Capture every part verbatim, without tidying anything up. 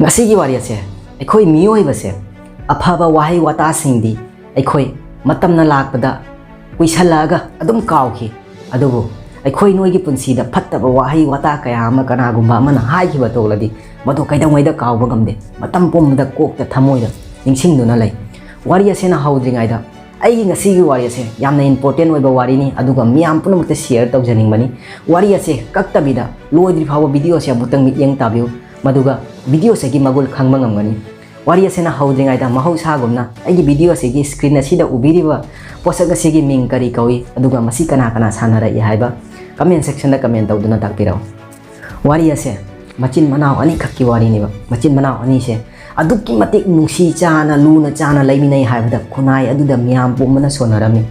ꯉꯁꯤꯒꯤ ꯋꯥꯔꯤ ꯑꯁꯦ, ꯑꯩꯈꯣꯏ ꯃꯤꯑꯣꯏꯕꯁꯦ ꯑꯐꯕ ꯋꯥꯍꯩ ꯋꯥꯇꯥꯁꯤꯡꯗꯤ ꯑꯩꯈꯣꯏ ꯃꯇꯝꯅ ꯂꯥꯛꯄꯗ ꯀꯨꯏꯁꯜꯂꯛꯑꯒ ꯑꯗꯨꯝ ꯀꯥꯎꯈꯤ꯫ ꯑꯗꯨꯕꯨ ꯑꯩꯈꯣꯏ ꯅꯣꯏꯒꯤ ꯄꯨꯟꯁꯤꯗ ꯐꯠꯇꯕ ꯋꯥꯍꯩ ꯋꯥꯇꯥ ꯀꯌꯥ ꯑꯃ ꯀꯅꯥꯒꯨꯝꯕ ꯑꯃꯅ ꯍꯥꯏꯈꯤꯕ ꯇꯣꯛꯂꯗꯤ, ꯃꯗꯨ ꯀꯩꯗꯧꯉꯩꯗ ꯀꯥꯎꯕ ꯉꯝꯗꯦ꯫ ꯃꯇꯝ ꯄꯨꯝꯕꯗ ꯀꯣꯛꯇ, ꯊꯃꯣꯏꯗ ꯅꯤꯡꯁꯤꯡꯗꯨꯅ ꯂꯩ꯫ ꯋꯥꯔꯤ ꯑꯁꯤꯅ ꯍꯧꯗ꯭ꯔꯤꯉꯩꯗ, ꯑꯩꯒꯤ ꯉꯁꯤꯒꯤ ꯋꯥꯔꯤ ꯑꯁꯦ ꯌꯥꯝꯅ important ꯑꯣꯏꯕ ꯋꯥꯔꯤꯅꯤ, ꯑꯗꯨꯒ ꯃꯤꯌꯥꯝ ꯄꯨꯝꯅꯃꯛꯇ share ꯇꯧꯖꯅꯤꯡꯕꯅꯤ꯫ ꯋꯥꯔꯤ ꯑꯁꯦ ꯀꯛꯇꯕꯤꯗ ꯂꯣꯏꯗ꯭ꯔꯤ ꯐꯥꯎꯕ video ꯑꯁꯦ ꯑꯃꯨꯛꯇꯪ ꯃꯤꯠꯌꯦꯡ ꯇꯥꯕꯤꯌꯨ, ꯃꯗꯨꯒ video ꯑꯁꯤꯒꯤ ꯃꯒꯨꯟ ꯈꯪꯕ ꯉꯝꯒꯅꯤ꯫ ꯋꯥꯔꯤ ꯑꯁꯤꯅ ꯍꯧꯗ꯭ꯔꯤꯉꯩꯗ, ꯃꯍꯧꯁꯥꯒꯨꯝꯅ ꯑꯩꯒꯤ video ꯑꯁꯤꯒꯤ screen ꯑꯁꯤꯗ ꯎꯕꯤꯔꯤꯕ ꯄꯣꯠꯁꯛ ꯑꯁꯤꯒꯤ ꯃꯤꯡ ꯀꯔꯤ ꯀꯧꯏ, ꯑꯗꯨꯒ ꯃꯁꯤ ꯀꯅꯥ ꯀꯅꯥ ꯁꯥꯟꯅꯔꯛꯏ ꯍꯥꯏꯕ comment section ꯗ comment ꯇꯧꯗꯨꯅ ꯇꯥꯛꯄꯤꯔꯛꯎ꯫ ꯋꯥꯔꯤ ꯑꯁꯦ ꯃꯆꯤꯟ ꯃꯅꯥꯎ ꯑꯅꯤꯈꯛꯀꯤ ꯋꯥꯔꯤꯅꯦꯕ꯫ ꯃꯆꯤꯟ ꯃꯅꯥꯎ ꯑꯅꯤꯁꯦ ꯑꯗꯨꯛꯀꯤ ꯃꯇꯤꯛ ꯅꯨꯡꯁꯤ ꯆꯥꯅ, ꯂꯨꯅ ꯆꯥꯅ ꯂꯩꯃꯤꯟꯅꯩ ꯍꯥꯏꯕꯗ ꯈꯨꯟꯅꯥꯏ ꯑꯗꯨꯗ ꯃꯤꯌꯥꯝ ꯄꯨꯝꯕꯅ ꯁꯣꯟꯅꯔꯝꯃꯤ꯫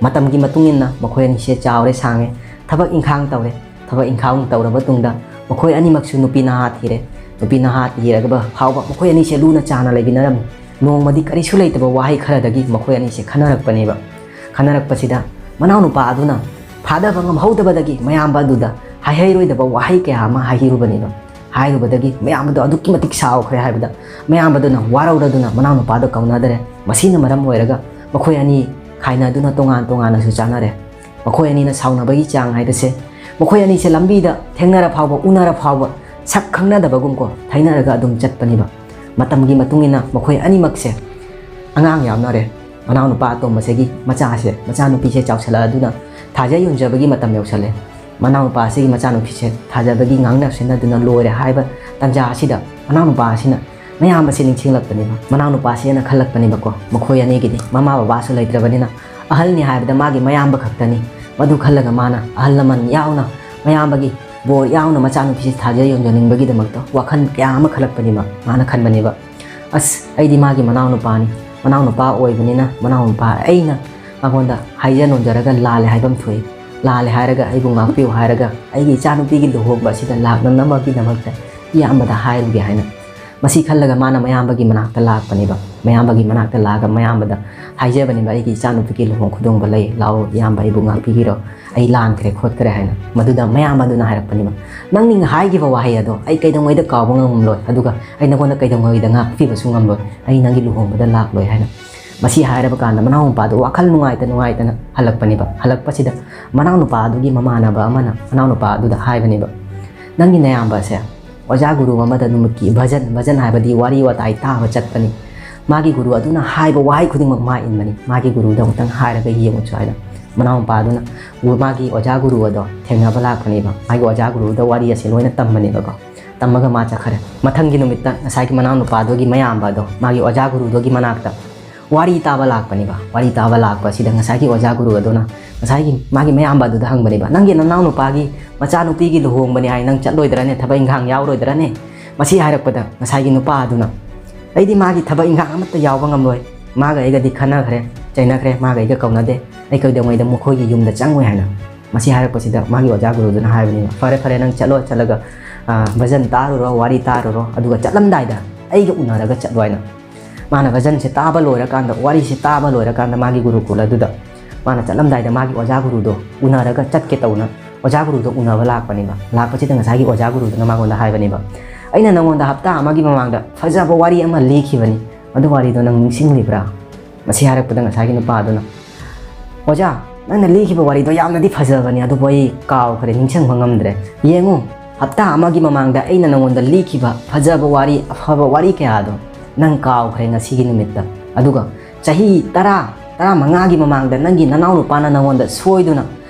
ꯃꯇꯝꯒꯤ ꯃꯇꯨꯡ ꯏꯟꯅ ꯃꯈꯣꯏ ꯑꯅꯤꯁꯦ ꯆꯥꯎꯔꯦ, ꯁꯥꯡꯉꯦ, ꯊꯕꯛ ꯏꯪꯈꯥꯡ ꯇꯧꯔꯦ꯫ ꯊꯕꯛ ꯏꯪꯈꯥꯡ ꯇꯧꯔꯕ ꯇꯨꯡꯗ ꯃꯈꯣꯏ ꯑꯅꯤꯃꯛꯁꯨ ꯅꯨꯄꯤ ꯅꯍꯥ ꯊꯤꯔꯦ꯫ ꯅꯨꯄꯤ ꯅꯍꯥ ꯊꯤꯔꯒ ꯐꯥꯎꯕ ꯃꯈꯣꯏ ꯑꯅꯤꯁꯦ ꯂꯨꯅ ꯆꯥꯅ ꯂꯩꯃꯤꯟꯅꯔꯝꯃꯤ꯫ ꯅꯣꯡꯃꯗꯤ ꯀꯔꯤꯁꯨ ꯂꯩꯇꯕ ꯋꯥꯍꯩ ꯈꯔꯗꯒꯤ ꯃꯈꯣꯏ ꯑꯅꯤꯁꯦ ꯈꯟꯅꯔꯛꯄꯅꯦꯕ꯫ ꯈꯟꯅꯔꯛꯄꯁꯤꯗ ꯃꯅꯥꯎꯅꯨꯄꯥ ꯑꯗꯨꯅ ꯊꯥꯗꯕ ꯉꯝꯍꯧꯗꯕꯗꯒꯤ ꯃꯌꯥꯝꯕ ꯑꯗꯨꯗ ꯍꯥꯏꯍꯩꯔꯣꯏꯗꯕ ꯋꯥꯍꯩ ꯀꯌꯥ ꯑꯃ ꯍꯥꯏꯈꯤꯔꯨꯕꯅꯦꯕ꯫ ꯍꯥꯏꯔꯨꯕꯗꯒꯤ ꯃꯌꯥꯝꯕꯗꯣ ꯑꯗꯨꯛꯀꯤ ꯃꯇꯤꯛ ꯁꯥꯎꯈ꯭ꯔꯦ ꯍꯥꯏꯕꯗ, ꯃꯌꯥꯝꯕꯗꯨꯅ ꯋꯥꯔꯧꯔꯗꯨꯅ ꯃꯅꯥꯎꯅꯨꯄꯥꯗꯣ ꯀꯧꯅꯗꯔꯦ꯫ ꯃꯁꯤꯅ ꯃꯔꯝ ꯑꯣꯏꯔꯒ ꯃꯈꯣꯏ ꯑꯅꯤ ꯈꯥꯏꯅꯗꯨꯅ ꯇꯣꯉꯥꯟ ꯇꯣꯉꯥꯟꯅꯁꯨ ꯆꯥꯅꯔꯦ꯫ ꯃꯈꯣꯏ ꯑꯅꯤꯅ ꯁꯥꯎꯅꯕꯒꯤ ꯆꯥꯡ ꯍꯥꯏꯕꯁꯦ, ꯃꯈꯣꯏ ꯑꯅꯤꯁꯦ ꯂꯝꯕꯤꯗ ꯊꯦꯡꯅꯔ ꯐꯥꯎꯕ, ꯎꯅꯔ ꯐꯥꯎꯕ, ꯁꯛ ꯈꯪꯅꯗꯕꯒꯨꯝꯀꯣ, ꯊꯩꯅꯔꯒ ꯑꯗꯨꯝ ꯆꯠꯄꯅꯦꯕ꯫ ꯃꯇꯝꯒꯤ ꯃꯇꯨꯡ ꯏꯟꯅ ꯃꯈꯣꯏ ꯑꯅꯤꯃꯛꯁꯦ ꯑꯉꯥꯡ ꯌꯥꯎꯅꯔꯦ꯫ ꯃꯅꯥꯎꯅꯨꯄꯥ ꯑꯇꯣꯝꯕꯁꯤꯒꯤ ꯃꯆꯥꯁꯦ, ꯃꯆꯥꯅꯨꯄꯤꯁꯦ ꯆꯥꯎꯁꯜꯂꯛꯑꯗꯨꯅ ꯊꯥꯖ ꯌꯣꯟꯖꯕꯒꯤ ꯃꯇꯝ ꯌꯧꯁꯜꯂꯦ꯫ ꯃꯅꯥꯎꯅꯨꯄꯥ ꯑꯁꯤꯒꯤ ꯃꯆꯥꯅꯨꯄꯤꯁꯦ ꯊꯥꯖꯕꯒꯤ ꯉꯥꯡꯅ ꯁꯤꯟꯅꯗꯨꯅ ꯂꯣꯏꯔꯦ ꯍꯥꯏꯕ ꯇꯥꯟꯖꯥ ꯑꯁꯤꯗ ꯃꯅꯥꯎꯅꯨꯄꯥ ꯑꯁꯤꯅ ꯃꯌꯥꯝꯕꯁꯦ ꯅꯤꯡꯁꯤꯡꯂꯛꯄꯅꯦꯕ꯫ ꯃꯅꯥꯎꯅꯨꯄꯥꯁꯤꯅ ꯈꯜꯂꯛꯄꯅꯦꯕꯀꯣ, ꯃꯈꯣꯏ ꯑꯅꯤꯒꯤꯗꯤ ꯃꯃꯥ ꯕꯕꯥꯁꯨ ꯂꯩꯇ꯭ꯔꯕꯅꯤꯅ ꯑꯍꯜꯅꯤ ꯍꯥꯏꯕꯗ ꯃꯥꯒꯤ ꯃꯌꯥꯝꯕ ꯈꯛꯇꯅꯤ꯫ ꯃꯗꯨ ꯈꯜꯂꯒ ꯃꯥꯅ ꯑꯍꯜ ꯂꯃꯟ ꯌꯥꯎꯅ, ꯃꯌꯥꯝꯕꯒꯤ ꯕꯣꯔ ꯌꯥꯎꯅ ꯃꯆꯥꯅꯨꯄꯤꯁꯦ ꯊꯥꯖ ꯌꯣꯟꯖꯅꯤꯡꯕꯒꯤꯗꯃꯛꯇ ꯋꯥꯈꯜ ꯀꯌꯥ ꯑꯃ ꯈꯜꯂꯛꯄꯅꯦꯕ꯫ ꯃꯥꯅ ꯈꯟꯕꯅꯦꯕ, "ꯑꯁ, ꯑꯩꯗꯤ ꯃꯥꯒꯤ ꯃꯅꯥꯎꯅꯨꯄꯥꯅꯤ꯫ ꯃꯅꯥꯎꯅꯨꯄꯥ ꯑꯣꯏꯕꯅꯤꯅ ꯃꯅꯥꯎꯅꯨꯄꯥ ꯑꯩꯅ ꯃꯉꯣꯟꯗ ꯍꯥꯏꯖ ꯅꯣꯟꯖꯔꯒ ꯂꯥꯜꯂꯦ ꯍꯥꯏꯐꯝ ꯊꯣꯛꯏ꯫ ꯂꯥꯜꯂꯦ ꯍꯥꯏꯔꯒ ꯑꯩꯕꯨ ꯉꯥꯛꯄꯤꯌꯨ ꯍꯥꯏꯔꯒ ꯑꯩꯒꯤ ꯏꯆꯥꯅꯨꯄꯤꯒꯤ ꯂꯨꯍꯣꯡꯕ ꯑꯁꯤꯗ ꯂꯥꯛꯅꯅꯕꯒꯤꯗꯃꯛꯇ ꯏꯌꯥꯝꯕꯗ ꯍꯥꯏꯔꯨꯒꯦ" ꯍꯥꯏꯅ ꯃꯁꯤ ꯈꯜꯂꯒ ꯃꯥꯅ ꯃꯌꯥꯝꯕꯒꯤ ꯃꯅꯥꯛꯇ ꯂꯥꯛꯄꯅꯦꯕ꯫ ꯃꯌꯥꯝꯕꯒꯤ ꯃꯅꯥꯛꯇ ꯂꯥꯛꯑꯒ ꯃꯌꯥꯝꯕꯗ ꯍꯥꯏꯖꯕꯅꯦꯕ, "ꯑꯩꯒꯤ ꯏꯆꯥꯅꯨꯄꯤꯒꯤ ꯂꯨꯍꯣꯡ ꯈꯨꯗꯣꯡꯕ ꯂꯩ, ꯂꯥꯛꯑꯣ ꯏꯌꯥꯝꯕ, ꯑꯩꯕꯨ ꯉꯥꯛꯄꯤꯒꯤꯔꯣ, ꯑꯩ ꯂꯥꯟꯈ꯭ꯔꯦ ꯈꯣꯠꯈ꯭ꯔꯦ" ꯍꯥꯏꯅ꯫ ꯃꯗꯨꯗ ꯃꯌꯥꯝꯕꯗꯨꯅ ꯍꯥꯏꯔꯛꯄꯅꯦꯕ, "ꯅꯪꯅ ꯍꯥꯏꯈꯤꯕ ꯋꯥꯍꯩ ꯑꯗꯣ ꯑꯩ ꯀꯩꯗꯧꯉꯩꯗ ꯀꯥꯎꯕ ꯉꯝꯂꯣꯏ, ꯑꯗꯨꯒ ꯑꯩ ꯅꯉꯣꯟꯗ ꯀꯩꯗꯧꯉꯩꯗ ꯉꯥꯛꯄꯤꯕꯁꯨ ꯉꯝꯂꯣꯏ, ꯑꯩ ꯅꯪꯒꯤ ꯂꯨꯍꯣꯡꯕꯗ ꯂꯥꯛꯂꯣꯏ" ꯍꯥꯏꯅ꯫ ꯃꯁꯤ ꯍꯥꯏꯔꯕ ꯀꯥꯟꯗ ꯃꯅꯥꯎ ꯅꯨꯄꯥꯗꯨ ꯋꯥꯈꯜ ꯅꯨꯡꯉꯥꯏꯇ ꯅꯨꯡꯉꯥꯏꯇꯅ ꯍꯜꯂꯛꯄꯅꯦꯕ꯫ ꯍꯜꯂꯛꯄꯁꯤꯗ ꯃꯅꯥꯎ ꯅꯨꯄꯥ ꯑꯗꯨꯒꯤ ꯃꯃꯥꯟꯅꯕ ꯑꯃꯅ ꯃꯅꯥꯎ ꯅꯨꯄꯥ ꯑꯗꯨꯗ ꯍꯥꯏꯕꯅꯦꯕ, "ꯅꯪꯒꯤ ꯅꯌꯥꯝꯕꯁꯦ ꯑꯣꯖꯥ ꯒꯨꯔꯨ ꯑꯃꯗ ꯅꯨꯃꯤꯠꯀꯤ ꯚꯖꯟ, ꯚꯖꯟ ꯍꯥꯏꯕꯗꯤ ꯋꯥꯔꯤ ꯋꯥꯇꯥꯏ ꯇꯥꯕ ꯆꯠꯄꯅꯤ꯫ ꯃꯥꯒꯤ ꯒꯨꯔꯨ ꯑꯗꯨꯅ ꯍꯥꯏꯕ ꯋꯥꯍꯩ ꯈꯨꯗꯤꯡꯃꯛ ꯃꯥ ꯏꯟꯕꯅꯤ꯫ ꯃꯥꯒꯤ ꯒꯨꯔꯨꯗ ꯑꯃꯨꯛꯇꯪ ꯍꯥꯏꯔꯒ ꯌꯦꯡꯉꯨ" ꯍꯥꯏꯅ꯫ ꯃꯅꯥꯎ ꯅꯨꯄꯥ ꯑꯗꯨꯅ ꯃꯥꯒꯤ ꯑꯣꯖꯥ ꯒꯨꯔꯨ ꯑꯗꯣ ꯊꯦꯡꯅꯕ ꯂꯥꯛꯄꯅꯦꯕ꯫ ꯃꯥꯒꯤ ꯑꯣꯖꯥ ꯒꯨꯔꯨꯗ ꯋꯥꯔꯤ ꯑꯁꯦ ꯂꯣꯏꯅ ꯇꯝꯕꯅꯦꯕꯀꯣ꯫ ꯇꯝꯃꯒ ꯃꯥ ꯆꯠꯈꯔꯦ꯫ ꯃꯊꯪꯒꯤ ꯅꯨꯃꯤꯠꯇ ꯉꯁꯥꯏꯒꯤ ꯃꯅꯥꯎ ꯅꯨꯄꯥꯗꯨꯒꯤ ꯃꯌꯥꯝꯕ ꯑꯗꯣ ꯃꯥꯒꯤ ꯑꯣꯖꯥ ꯒꯨꯔꯨꯗꯨꯒꯤ ꯃꯅꯥꯛꯇ ꯋꯥꯔꯤ ꯇꯥꯕ ꯂꯥꯛꯄꯅꯦꯕ꯫ ꯋꯥꯔꯤ ꯇꯥꯕ ꯂꯥꯛꯄꯁꯤꯗ ꯉꯁꯥꯏꯒꯤ ꯑꯣꯖꯥ ꯒꯨꯔꯨ ꯑꯗꯨꯅ ꯉꯁꯥꯏꯒꯤ ꯃꯥꯒꯤ ꯃꯌꯥꯝꯕ ꯑꯗꯨꯗ ꯍꯪꯕꯅꯦꯕ, "ꯅꯪꯒꯤ ꯅꯅꯥꯎ ꯅꯨꯄꯥꯒꯤ ꯃꯆꯥꯅꯨꯄꯤꯒꯤ ꯂꯨꯍꯣꯡꯕꯅꯤ ꯍꯥꯏ, ꯅꯪ ꯆꯠꯂꯣꯏꯗ꯭ꯔꯅꯦ? ꯊꯕꯛ ꯏꯪꯈꯥꯡ ꯌꯥꯎꯔꯣꯏꯗ꯭ꯔꯅꯦ?" ꯃꯁꯤ ꯍꯥꯏꯔꯛꯄꯗ ꯉꯁꯥꯏꯒꯤ ꯅꯨꯄꯥ ꯑꯗꯨꯅ, "ꯑꯩꯗꯤ ꯃꯥꯒꯤ ꯊꯕꯛ ꯏꯪꯈꯥꯡ ꯑꯃꯠꯇ ꯌꯥꯎꯕ ꯉꯝꯂꯣꯏ, ꯃꯥꯒ ꯑꯩꯒꯗꯤ ꯈꯟꯅꯈ꯭ꯔꯦ, ꯆꯩꯅꯈ꯭ꯔꯦ, ꯃꯥꯒ ꯑꯩꯒ ꯀꯧꯅꯗꯦ, ꯑꯩ ꯀꯩꯗꯧꯉꯩꯗ ꯃꯈꯣꯏꯒꯤ ꯌꯨꯝꯗ ꯆꯪꯉꯣꯏ" ꯍꯥꯏꯅ꯫ ꯃꯁꯤ ꯍꯥꯏꯔꯛꯄꯁꯤꯗ ꯃꯥꯒꯤ ꯑꯣꯖꯥ ꯒꯨꯔꯨꯗꯨꯅ ꯍꯥꯏꯕꯅꯦꯕ, "ꯐꯔꯦ ꯐꯔꯦ, ꯅꯪ ꯆꯠꯂꯣ, ꯆꯠꯂꯒ, ꯑ, ꯚꯖꯟ ꯇꯥꯔꯨꯔꯣ, ꯋꯥꯔꯤ ꯇꯥꯔꯨꯔꯣ, ꯑꯗꯨꯒ ꯆꯠꯂꯝꯗꯥꯏꯗ ꯑꯩꯒ ꯎꯅꯔꯒ ꯆꯠꯂꯣ" ꯍꯥꯏꯅ꯫ ꯃꯥꯅ ꯚꯖꯟꯁꯦ ꯇꯥꯕ ꯂꯣꯏꯔꯀꯥꯟꯗ, ꯋꯥꯔꯤꯁꯦ ꯇꯥꯕ ꯂꯣꯏꯔꯀꯥꯟꯗ ꯃꯥꯒꯤ ꯒꯨꯔꯨꯀꯨꯜ ꯑꯗꯨꯗ ꯃꯥꯅ ꯆꯠꯂꯝꯗꯥꯏꯗ ꯃꯥꯒꯤ ꯑꯣꯖꯥ ꯒꯨꯔꯨꯗꯣ ꯎꯅꯔꯒ ꯆꯠꯀꯦ ꯇꯧꯅ ꯑꯣꯖꯥ ꯒꯨꯔꯨꯗꯣ ꯎꯅꯕ ꯂꯥꯛꯄꯅꯦꯕ꯫ ꯂꯥꯛꯄꯁꯤꯗ ꯉꯁꯥꯏꯒꯤ ꯑꯣꯖꯥ ꯒꯨꯔꯨꯗꯨꯅ ꯃꯉꯣꯟꯗ ꯍꯥꯏꯕꯅꯦꯕ, "ꯑꯩꯅ ꯅꯉꯣꯟꯗ ꯍꯞꯇꯥ ꯑꯃꯒꯤ ꯃꯃꯥꯡꯗ ꯐꯖꯕ ꯋꯥꯔꯤ ꯑꯃ ꯂꯤꯈꯤꯕꯅꯤ, ꯑꯗꯨ ꯋꯥꯔꯤꯗꯣ ꯅꯪ ꯅꯤꯡꯁꯤꯡꯂꯤꯕ꯭ꯔꯥ?" ꯃꯁꯤ ꯍꯥꯏꯔꯛꯄꯗ ꯉꯁꯥꯏꯒꯤ ꯅꯨꯄꯥ ꯑꯗꯨꯅ, "ꯑꯣꯖꯥ, ꯅꯪꯅ ꯂꯤꯈꯤꯕ ꯋꯥꯔꯤꯗꯣ ꯌꯥꯝꯅꯗꯤ ꯐꯖꯕꯅꯤ, ꯑꯗꯨꯕꯨ ꯑꯩ ꯀꯥꯎꯈ꯭ꯔꯦ, ꯅꯤꯡꯁꯤꯡꯕ ꯉꯝꯗ꯭ꯔꯦ꯫ ꯌꯦꯡꯉꯨ, ꯍꯞꯇꯥ ꯑꯃꯒꯤ ꯃꯃꯥꯡꯗ ꯑꯩꯅ ꯅꯉꯣꯟꯗ ꯂꯤꯈꯤꯕ ꯐꯖꯕ ꯋꯥꯔꯤ, ꯑꯐꯕ ꯋꯥꯔꯤ ꯀꯌꯥꯗꯣ ꯅꯪ ꯀꯥꯎꯈ꯭ꯔꯦ ꯉꯁꯤꯒꯤ ꯅꯨꯃꯤꯠꯇ꯫ ꯑꯗꯨꯒ ꯆꯍꯤ ꯇꯔꯥ, ꯇꯔꯥꯃꯉꯥꯒꯤ ꯃꯃꯥꯡꯗ ꯅꯪꯒꯤ ꯅꯅꯥꯎꯅꯨꯄꯥꯅ ꯅꯉꯣꯟꯗ ꯁꯣꯏꯗꯨꯅ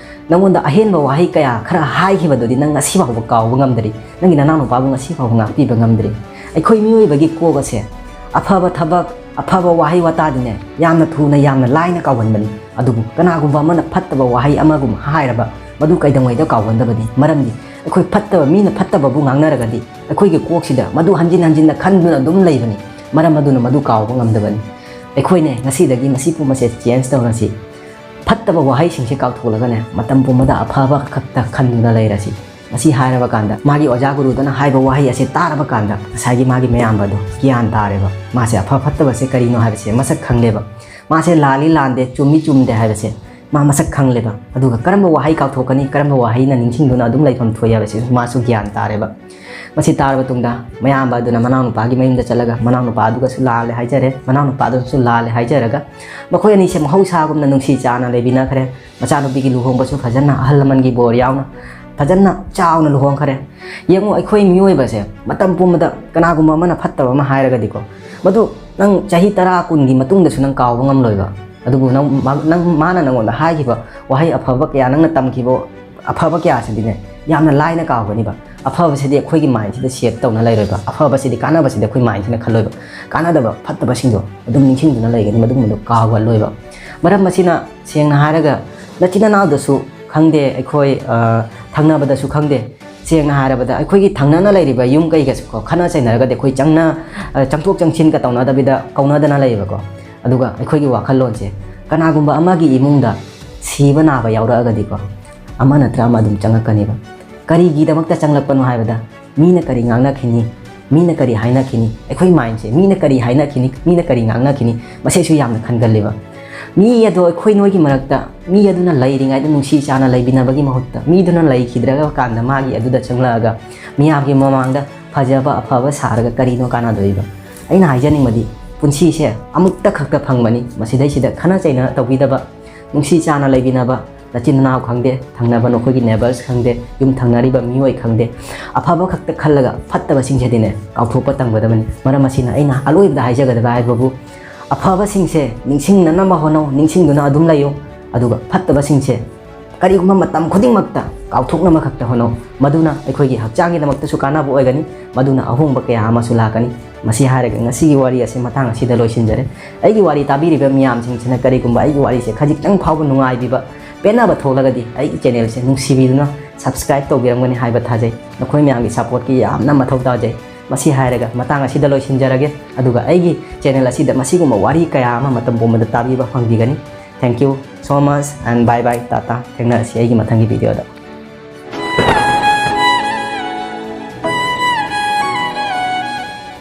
ꯅꯉꯣꯟꯗ ꯑꯍꯦꯟꯕ ꯋꯥꯍꯩ ꯀꯌꯥ ꯈꯔ ꯍꯥꯏꯈꯤꯕꯗꯨꯗꯤ ꯅꯪ ꯉꯁꯤ ꯐꯥꯎꯕ ꯀꯥꯎꯕ ꯉꯝꯗ꯭ꯔꯤ꯫ ꯅꯪꯒꯤ ꯅꯅꯥꯎꯅꯨꯄꯥꯕꯨ ꯉꯁꯤ ꯐꯥꯎꯕ ꯉꯥꯛꯄꯤꯕ ꯉꯝꯗ꯭ꯔꯤ꯫" ꯑꯩꯈꯣꯏ ꯃꯤꯑꯣꯏꯕꯒꯤ ꯀꯣꯛ ꯑꯁꯦ ꯑꯐꯕ ꯊꯕꯛ, ꯑꯐꯕ ꯋꯥꯍꯩ ꯋꯥꯇꯥꯗꯤꯅꯦ, ꯌꯥꯝꯅ ꯊꯨꯅ, ꯌꯥꯝꯅ ꯂꯥꯏꯅ ꯀꯥꯎꯒꯟꯕꯅꯤ꯫ ꯑꯗꯨꯕꯨ ꯀꯅꯥꯒꯨꯝꯕ ꯑꯃꯅ ꯐꯠꯇꯕ ꯋꯥꯍꯩ ꯑꯃꯒꯨꯝ ꯍꯥꯏꯔꯕ, ꯃꯗꯨ ꯀꯩꯗꯧꯉꯩꯗ ꯀꯥꯎꯒꯟꯗꯕꯅꯤ? ꯃꯔꯝꯗꯤ ꯑꯩꯈꯣꯏ ꯐꯠꯇꯕ, ꯃꯤꯅ ꯐꯠꯇꯕꯕꯨ ꯉꯥꯡꯅꯔꯒꯗꯤ ꯑꯩꯈꯣꯏꯒꯤ ꯀꯣꯛꯁꯤꯗ ꯃꯗꯨ ꯍꯟꯖꯤꯟ ꯍꯟꯖꯤꯟꯅ ꯈꯟꯗꯨꯅ ꯑꯗꯨꯝ ꯂꯩꯕꯅꯤ꯫ ꯃꯔꯝ ꯑꯗꯨꯅ ꯃꯗꯨ ꯀꯥꯎꯕ ꯉꯝꯗꯕꯅꯤ꯫ ꯑꯩꯈꯣꯏꯅꯦ ꯉꯁꯤꯗꯒꯤ ꯃꯁꯤ ꯄꯨꯝꯕꯁꯦ change ꯇꯧꯔꯁꯤ꯫ ꯐꯠꯇꯕ ꯋꯥꯍꯩꯁꯤꯡꯁꯦ ꯀꯥꯎꯊꯣꯛꯂꯒꯅꯦ, ꯃꯇꯝ ꯄꯨꯝꯕꯗ ꯑꯐꯕ ꯈꯛꯇ ꯈꯟꯗꯨꯅ ꯂꯩꯔꯁꯤ꯫ ꯃꯁꯤ ꯍꯥꯏꯔꯕ ꯀꯥꯟꯗ ꯃꯥꯒꯤ ꯑꯣꯖꯥ ꯒꯨꯔꯨꯗꯨꯅ ꯍꯥꯏꯕ ꯋꯥꯍꯩ ꯑꯁꯦ ꯇꯥꯔꯕ ꯀꯥꯟꯗ ꯉꯁꯥꯏꯒꯤ ꯃꯥꯒꯤ ꯃꯌꯥꯝꯕꯗꯣ ꯒ꯭ꯌꯥꯟ ꯇꯥꯔꯦꯕ꯫ ꯃꯥꯁꯦ ꯑꯐ ꯐꯠꯇꯕꯁꯦ ꯀꯔꯤꯅꯣ ꯍꯥꯏꯕꯁꯦ ꯃꯁꯛ ꯈꯪꯂꯦꯕ꯫ ꯃꯥꯁꯦ ꯂꯥꯜꯂꯤ ꯂꯥꯟꯗꯦ, ꯆꯨꯝꯃꯤ ꯆꯨꯝꯗꯦ ꯍꯥꯏꯕꯁꯦ ꯃꯥ ꯃꯁꯛ ꯈꯪꯂꯦꯕ꯫ ꯑꯗꯨꯒ ꯀꯔꯝꯕ ꯋꯥꯍꯩ ꯀꯥꯎꯊꯣꯛꯀꯅꯤ, ꯀꯔꯝꯕ ꯋꯥꯍꯩꯅ ꯅꯤꯡꯁꯤꯡꯗꯨꯅ ꯑꯗꯨꯝ ꯂꯩꯐꯝ ꯊꯣꯛꯏ ꯍꯥꯏꯕꯁꯤꯁꯨ ꯃꯥꯁꯨ ꯒ꯭ꯌꯥꯟ ꯇꯥꯔꯦꯕ꯫ ꯃꯁꯤ ꯇꯥꯔꯕ ꯇꯨꯡꯗ ꯃꯌꯥꯝꯕ ꯑꯗꯨꯅ ꯃꯅꯥꯎꯅꯨꯄꯥꯒꯤ ꯃꯌꯨꯝꯗ ꯆꯠꯂꯒ ꯃꯅꯥꯎꯅꯨꯄꯥ ꯑꯗꯨꯒꯁꯨ ꯂꯥꯜꯂꯦ ꯍꯥꯏꯖꯔꯦ, ꯃꯅꯥꯎꯅꯨꯄꯥ ꯑꯗꯨꯅꯁꯨ ꯂꯥꯜꯂꯦ ꯍꯥꯏꯖꯔꯒ ꯃꯈꯣꯏ ꯑꯅꯤꯁꯦ ꯃꯍꯧꯁꯥꯒꯨꯝꯅ ꯅꯨꯡꯁꯤ ꯆꯥꯟꯅ ꯂꯩꯃꯤꯟꯅꯈ꯭ꯔꯦ꯫ ꯃꯆꯥꯅꯨꯄꯤꯒꯤ ꯂꯨꯍꯣꯡꯕꯁꯨ ꯐꯖꯅ ꯑꯍꯜ ꯂꯃꯟꯒꯤ ꯕꯣꯔ ꯌꯥꯎꯅ ꯐꯖꯅ ꯆꯥꯎꯅ ꯂꯨꯍꯣꯡꯈ꯭ꯔꯦ꯫ ꯌꯦꯡꯉꯨ, ꯑꯩꯈꯣꯏ ꯃꯤꯑꯣꯏꯕꯁꯦ ꯃꯇꯝ ꯄꯨꯝꯕꯗ ꯀꯅꯥꯒꯨꯝꯕ ꯑꯃꯅ ꯐꯠꯇꯕ ꯑꯃ ꯍꯥꯏꯔꯒꯗꯤꯀꯣ, ꯃꯗꯨ ꯅꯪ ꯆꯍꯤ ꯇꯔꯥ ꯀꯨꯟꯒꯤ ꯃꯇꯨꯡꯗꯁꯨ ꯅꯪ ꯀꯥꯎꯕ ꯉꯝꯂꯣꯏꯕ꯫ ꯑꯗꯨꯕꯨ ꯅꯪ ꯃꯥ-, ꯅꯪ, ꯃꯥꯅ ꯅꯪꯉꯣꯟꯗ ꯍꯥꯏꯈꯤꯕ ꯋꯥꯍꯩ ꯑꯐꯕ ꯀꯌꯥ, ꯅꯪꯅ ꯇꯝꯈꯤꯕ ꯑꯐꯕ ꯀꯌꯥꯁꯤꯗꯤꯅꯦ ꯌꯥꯝꯅ ꯂꯥꯏꯅ ꯀꯥꯎꯒꯅꯤꯕ꯫ ꯑꯐꯕꯁꯤꯗꯤ ꯑꯩꯈꯣꯏꯒꯤ ꯃꯥꯏꯟꯁꯤꯗ ꯁꯦꯞ ꯇꯧꯅ ꯂꯩꯔꯣꯏꯕ꯫ ꯑꯐꯕꯁꯤꯗꯤ, ꯀꯥꯟꯅꯕꯁꯤꯗꯤ ꯑꯩꯈꯣꯏ ꯃꯥꯏꯟꯁꯤꯅ ꯈꯜꯂꯣꯏꯕ꯫ ꯀꯥꯟꯅꯗꯕ, ꯐꯠꯇꯕꯁꯤꯡꯗꯣ ꯑꯗꯨꯝ ꯅꯤꯡꯁꯤꯡꯗꯨꯅ ꯂꯩꯒꯅꯤ, ꯃꯗꯨꯒꯨꯝꯕꯗꯣ ꯀꯥꯎꯒꯜꯂꯣꯏꯕ꯫ ꯃꯔꯝ ꯑꯁꯤꯅ ꯁꯦꯡꯅ ꯍꯥꯏꯔꯒ ꯅꯆꯤꯟ ꯅꯅꯥꯎꯗꯁꯨ ꯈꯪꯗꯦ, ꯑꯩꯈꯣꯏ, ꯑ, ꯊꯪꯅꯕꯗꯁꯨ ꯈꯪꯗꯦ, ꯁꯦꯡꯅ ꯍꯥꯏꯔꯕꯗ ꯑꯩꯈꯣꯏꯒꯤ ꯊꯪꯅꯅ ꯂꯩꯔꯤꯕ ꯌꯨꯝ ꯀꯩꯒꯁꯨꯀꯣ ꯈꯠꯅ ꯆꯩꯅꯔꯒꯗꯤ ꯑꯩꯈꯣꯏ ꯆꯪꯅ, ꯑ, ꯆꯪꯊꯣꯛ ꯆꯪꯁꯤꯟꯒ ꯇꯧꯅꯗꯕꯤꯗ ꯀꯧꯅꯗꯅ ꯂꯩꯌꯦꯕꯀꯣ꯫ ꯑꯗꯨꯒ ꯑꯩꯈꯣꯏꯒꯤ ꯋꯥꯈꯜꯂꯣꯟꯁꯦ ꯀꯅꯥꯒꯨꯝꯕ ꯑꯃꯒꯤ ꯏꯃꯨꯡꯗ ꯁꯤꯕ ꯅꯥꯕ ꯌꯥꯎꯔꯛꯑꯒꯗꯤꯀꯣ ꯑꯃ ꯅꯠꯇ꯭ꯔ ꯑꯃ ꯑꯗꯨꯝ ꯆꯪꯉꯛꯀꯅꯦꯕ꯫ ꯀꯔꯤꯒꯤꯗꯃꯛꯇ ꯆꯪꯂꯛꯄꯅꯣ ꯍꯥꯏꯕꯗ ꯃꯤꯅ ꯀꯔꯤ ꯉꯥꯡꯅꯈꯤꯅꯤ, ꯃꯤꯅ ꯀꯔꯤ ꯍꯥꯏꯅꯈꯤꯅꯤ, ꯑꯩꯈꯣꯏ ꯃꯥꯏꯟꯁꯦ ꯃꯤꯅ ꯀꯔꯤ ꯍꯥꯏꯅꯈꯤꯅꯤ, ꯃꯤꯅ ꯀꯔꯤ ꯉꯥꯡꯅꯈꯤꯅꯤ, ꯃꯁꯤꯁꯨ ꯌꯥꯝꯅ ꯈꯟꯒꯜꯂꯦꯕ꯫ ꯃꯤ ꯑꯗꯣ ꯑꯩꯈꯣꯏ ꯅꯣꯏꯒꯤ ꯃꯔꯛꯇ ꯃꯤ ꯑꯗꯨꯅ ꯂꯩꯔꯤꯉꯩꯗ ꯅꯨꯡꯁꯤ ꯆꯥꯅ ꯂꯩꯃꯤꯟꯅꯕꯒꯤ ꯃꯍꯨꯠꯇ ꯃꯤꯗꯨꯅ ꯂꯩꯈꯤꯗ꯭ꯔꯒ ꯀꯥꯟꯗ ꯃꯥꯒꯤ ꯑꯗꯨꯗ ꯆꯪꯂꯛꯑꯒ ꯃꯤꯌꯥꯝꯒꯤ ꯃꯃꯥꯡꯗ ꯐꯖꯕ ꯑꯐꯕ ꯁꯥꯔꯒ ꯀꯔꯤꯅꯣ ꯀꯥꯟꯅꯗꯣꯔꯤꯕ? ꯑꯩꯅ ꯍꯥꯏꯖꯅꯤꯡꯕꯗꯤ ꯄꯨꯟꯁꯤꯁꯦ ꯑꯃꯨꯛꯇ ꯈꯛꯇ ꯐꯪꯕꯅꯤ, ꯃꯁꯤꯗꯩꯁꯤꯗ ꯈꯠꯅ ꯆꯩꯅ ꯇꯧꯕꯤꯗꯕ, ꯅꯨꯡꯁꯤ ꯆꯥꯅ ꯂꯩꯃꯤꯟꯅꯕ, ꯅꯆꯤꯟ ꯅꯅꯥꯎ ꯈꯪꯗꯦ, ꯊꯪꯅꯕ ꯅꯈꯣꯏꯒꯤ ꯅꯦꯕꯔꯁ ꯈꯪꯗꯦ, ꯌꯨꯝ ꯊꯪꯅꯔꯤꯕ ꯃꯤꯑꯣꯏ ꯈꯪꯗꯦ, ꯑꯐꯕ ꯈꯛꯇ ꯈꯜꯂꯒ ꯐꯠꯇꯕꯁꯤꯡꯁꯤꯗꯤꯅꯦ ꯀꯥꯎꯊꯣꯛꯄ ꯇꯝꯒꯗꯕꯅꯤ꯫ ꯃꯔꯝ ꯑꯁꯤꯅ ꯑꯩꯅ ꯑꯂꯣꯏꯕꯗ ꯍꯥꯏꯖꯒꯗꯕ ꯍꯥꯏꯕꯕꯨ ꯑꯐꯕꯁꯤꯡꯁꯦ ꯅꯤꯡꯁꯤꯡꯅꯅꯕ ꯍꯣꯠꯅꯧ, ꯅꯤꯡꯁꯤꯡꯗꯨꯅ ꯑꯗꯨꯝ ꯂꯩꯌꯨ, ꯑꯗꯨꯒ ꯐꯠꯇꯕꯁꯤꯡꯁꯦ ꯀꯔꯤꯒꯨꯝꯕ ꯃꯇꯝ ꯈꯨꯗꯤꯡꯃꯛꯇ ꯀꯥꯎꯊꯣꯛꯅꯕ ꯈꯛꯇ ꯍꯣꯠꯅꯧ꯫ ꯃꯗꯨꯅ ꯑꯩꯈꯣꯏꯒꯤ ꯍꯛꯆꯥꯡꯒꯤꯗꯃꯛꯇꯁꯨ ꯀꯥꯟꯅꯕ ꯑꯣꯏꯒꯅꯤ, ꯃꯗꯨꯅ ꯑꯍꯣꯡꯕ ꯀꯌꯥ ꯑꯃꯁꯨ ꯂꯥꯛꯀꯅꯤ꯫ ꯃꯁꯤ ꯍꯥꯏꯔꯒ ꯉꯁꯤꯒꯤ ꯋꯥꯔꯤ ꯑꯁꯤ ꯃꯇꯥꯡ ꯑꯁꯤꯗ ꯂꯣꯏꯁꯤꯟꯖꯔꯦ꯫ ꯑꯩꯒꯤ ꯋꯥꯔꯤ ꯇꯥꯕꯤꯔꯤꯕ ꯃꯤꯌꯥꯝꯁꯤꯡꯁꯤꯅ ꯀꯔꯤꯒꯨꯝꯕ ꯑꯩꯒꯤ ꯋꯥꯔꯤꯁꯦ ꯈꯖꯤꯛꯇꯪ ꯐꯥꯎꯕ ꯅꯨꯡꯉꯥꯏꯕꯤꯕ, ꯄꯦꯟꯅꯕ ꯊꯣꯛꯂꯒꯗꯤ ꯑꯩꯒꯤ ꯆꯦꯅꯦꯜꯁꯦ ꯅꯨꯡꯁꯤꯕꯤꯗꯨꯅ ꯁꯕꯁꯀ꯭ꯔꯥꯏꯕ ꯇꯧꯕꯤꯔꯝꯒꯅꯤ ꯍꯥꯏꯕ ꯊꯥꯖꯩ꯫ ꯅꯈꯣꯏ ꯃꯌꯥꯝꯒꯤ ꯁꯄꯣꯔꯠꯀꯤ ꯌꯥꯝꯅ ꯃꯊꯧ ꯇꯥꯖꯩ꯫ ꯃꯁꯤ ꯍꯥꯏꯔꯒ ꯃꯇꯥꯡ ꯑꯁꯤꯗ ꯂꯣꯏꯁꯤꯟꯖꯔꯒꯦ꯫ ꯑꯗꯨꯒ ꯑꯩꯒꯤ ꯆꯦꯅꯦꯜ ꯑꯁꯤꯗ ꯃꯁꯤꯒꯨꯝꯕ ꯋꯥꯔꯤ ꯀꯌꯥ ꯑꯃ ꯃꯇꯝ ꯄꯨꯝꯕꯗ ꯇꯥꯕꯤꯕ ꯐꯪꯕꯤꯒꯅꯤ꯫ Thank you so much and bye bye, Tata. ꯊꯦꯡꯅꯔꯁꯤ ꯑꯩꯒꯤ ꯃꯊꯪꯒꯤ ꯚꯤꯗꯤꯑꯣꯗ꯫